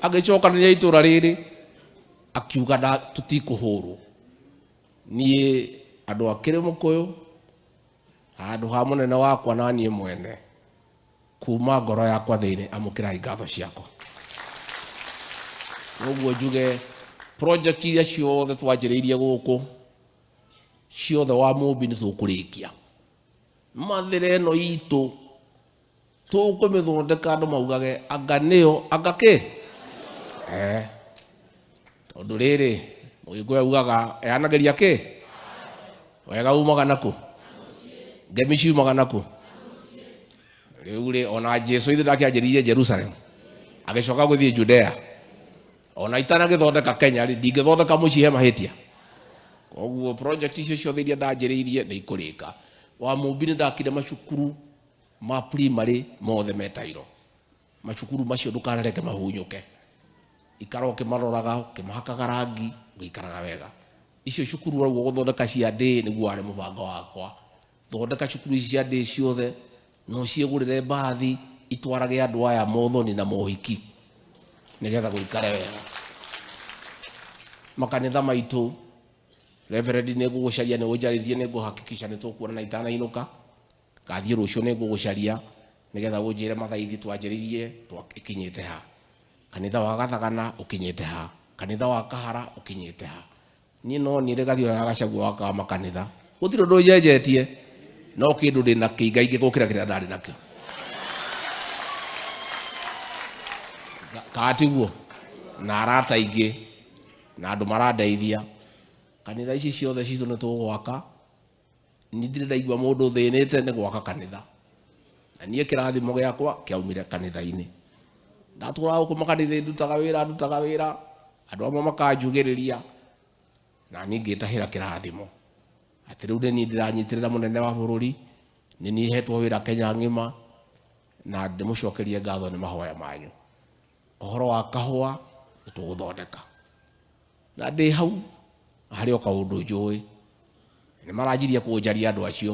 Agĩcokanĩria itũra rĩrĩ, akiuga na tũtikũhũrwo. Niĩ andũ a Kĩrĩmũkũyũ, handũ ha mũnene wakwa na niĩ mwene, kuma ngoro yakwa thĩinĩ, amũkĩrai ngatho ciakwa. Koguo njuge project iria ciothe twanjĩrĩirie gũkũ ciothe wa Mũmbi nĩ tũkũrĩkia. Mathĩra ĩno itũ tũkũmĩthondeka andũ maugage anga nĩyo anga kĩ, tondũ rĩrĩ Mũgĩkũyũ augaga eanagĩria kĩ, wega umaga nakũ, ngemi ciumaga nakũ. Rĩu rĩ ona Jesu ithe ndakĩanjĩrĩirie Jerusalem agĩcoka gũthiĩ Judea, ona itanagĩthondeka Kenya rĩ ndingĩthondeka mũciĩ he mahĩtia. Koguo project icio ciothe iria ndanjĩrĩirie nĩ ikũrĩka. Wa Mũmbi nĩ ndakire macukuru ma primary mothe metairwo. Macukuru macio ndũkanareke mahunyũke, ikara ũkĩmaroraga ũkĩmahakaga rangi ũgĩikaraga wega. Icio cukuru ũguo gũthondeka cia ndĩ nĩguo warĩ mũbango wakwa. Thondeka cukuru ici cia ndĩ ciothe, no ciĩgũrĩre mbathi itwarage andũ aya mothoni na mohiki nĩgetha gũikare wega. Makanitha maitũ, Reverend nĩ ngũgũcaria, nĩ ũnjarĩtie, nĩ ngũhakikisha nĩ tũkuonana itanainũka. Ngathiĩ rũciũ nĩ ngũgũcaria nĩgetha ũnjĩre mathaithi twanjĩrĩirie ikinyĩte ha. Kanitha wa Gathagana ũkinyĩte ha, kanitha wa Kahara ũkinyĩte ha. Niĩ no niĩ Rigathi ũrĩa wa Gachagua wakaga makanitha, gũtirĩ ũndũ njenjetie, no kĩndũ ndĩna kĩingaingĩ gũkĩra kĩrĩa ndarĩ nakĩo. Kana tiguo? Na arata aingĩ na andũ marandeithia. Kanitha ici ciothe citũ nĩ tũgwaka. Niĩ ndirĩ ndaigua mũndũ ũthĩnĩte nĩ gwaka kanitha. Na niĩ kĩrathimo gĩakwa kĩaumire kanitha-inĩ. Ndatũraga gũkũ makanitha ndutaga wĩra, ndutaga wĩra, andũ amwe makanjugĩrĩria, na niĩ ngĩtahĩra kĩrathimo. Atĩ rĩu nĩ niĩ ndĩranyitĩrĩra mũnene wa bũrũri, nĩ niĩ hetwo wĩra Kenya ng'ima, na ndĩmũcokerie ngatho nĩ mahoya manyu. Ũhoro wa kahũa nĩ tũgũthondeka. Na ndĩ hau, harĩ o kaũndũ njũĩ. Nĩ maranjirie kũnjaria andũ acio.